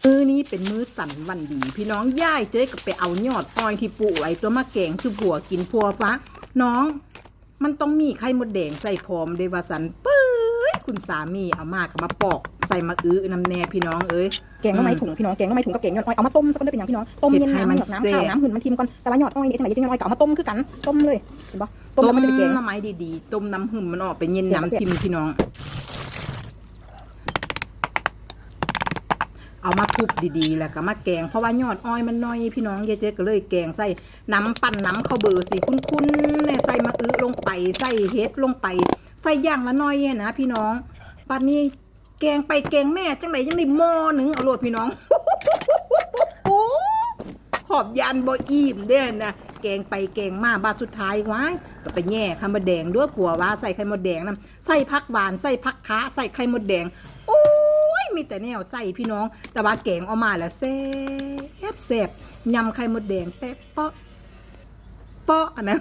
ມື້ນີ້ເປັນມື້ສັນວັນດີ ພີ່ນ້ອງ. ຍາຍເຈ້ຍກໍໄປເອົາຍອດອ້ອຍທີ່ປູກໄວ້ຕົວະມາແກງສູ່ຜົວກິນ. ຜົວວ່າ ນ້ອງ ມັນຕ້ອງມີໄຂ່ມົດແດງໃສ່ພ້ອມເດ້ວ່າຊັ້ນ. ເປີ້ຍ ຄຸນສາມີເອົາມາກໍມາປອກໃສ່ໝາກອຶນຳແດ່ ພີ່ນ້ອງເອີຍ. ແກງໜໍ່ໄມ້ ອືມ ຖົງ ພີ່ນ້ອງ, ແກງໜໍ່ໄມ່ຖົງກັບແກງຍອດອ້ອຍ. ເອົາມາຕົ້ມຊະກ່ອນເດີ ເປັນຫຍັງ ພີ່ນ້ອງ? ຕົ້ມເຢັນນ້ຳ ເຮັດໃຫ້ມັນແຊບ ນ້ຳເຫື່ອມ ນ້ຳເຫື່ອມມັນຖິ້ມກ່ອນ. ແຕ່ວ່າຍອດອ້ອຍນີ້ ເຮັດຈັ່ງໃດ ຍອດອ້ອຍກໍເອົາມາຕົ້ມຄືກັນ ຕົ້ມເລີຍ ເຫັນບໍ່? ຕົ້ມແລ້ວມັນຈະໄດ້ແກງ ຕົ້ມໜໍ່ໄມ້ດີໆ ຕົ້ມນ້ຳຫຶ່ມມັນອອກໄປເຢັນນ້ຳຖິ້ມ ພີ່ນ້ອງ. ເອົາມາທຸບດີໆ ແລ້ວກໍມາແກງ ເພາະວ່າຍອດອ້ອຍມັນໜ້ອຍ ພີ່ນ້ອງ. ຍາຍເຈ້ຍກໍເລີຍແກງໃສ່ນ້ຳ ປັ່ນນ້ຳເຂົ້າເບີຊິຂຸ້ນໆແດ່ ໃສ່ໝາກອຶລົງໄປ ໃສ່ເຫັດລົງໄປ ໃສ່ຢ່າງລະໜ້ອຍຫັ້ນນະ ພີ່ນ້ອງ. ບັດນີ້ແກງໄປແກງມາ ຈັ່ງໃດຍັງໄດ້ໝໍ້ໜຶ່ງເອົາໂລດ ພີ່ນ້ອງ. ຂອບຢ້ານບໍ່ອີ່ມເດ້ນະ. ແກງໄປແກງມາ ບາດສຸດທ້າຍ ວ້າຍ ກໍໄປແຍ່ໄຂ່ມົດແດງດ້ວຍ. ຜົວວ່າໃສ່ໄຂ່ມົດແດງນຳ ໃສ່ຜັກຫວານ ໃສ່ຜັກຄາ ໃສ່ໄຂ່ມົດແດງ. ໂອ້ຍ ມີແຕ່ແນວໃສ່ ພີ່ນ້ອງ. ແຕ່ວ່າແກງອອກມາແລ້ວແຊບແຊບ ຍຳໄຂ່ມົດແດງແປະເປາະເປາະ ອັນນັ້ນ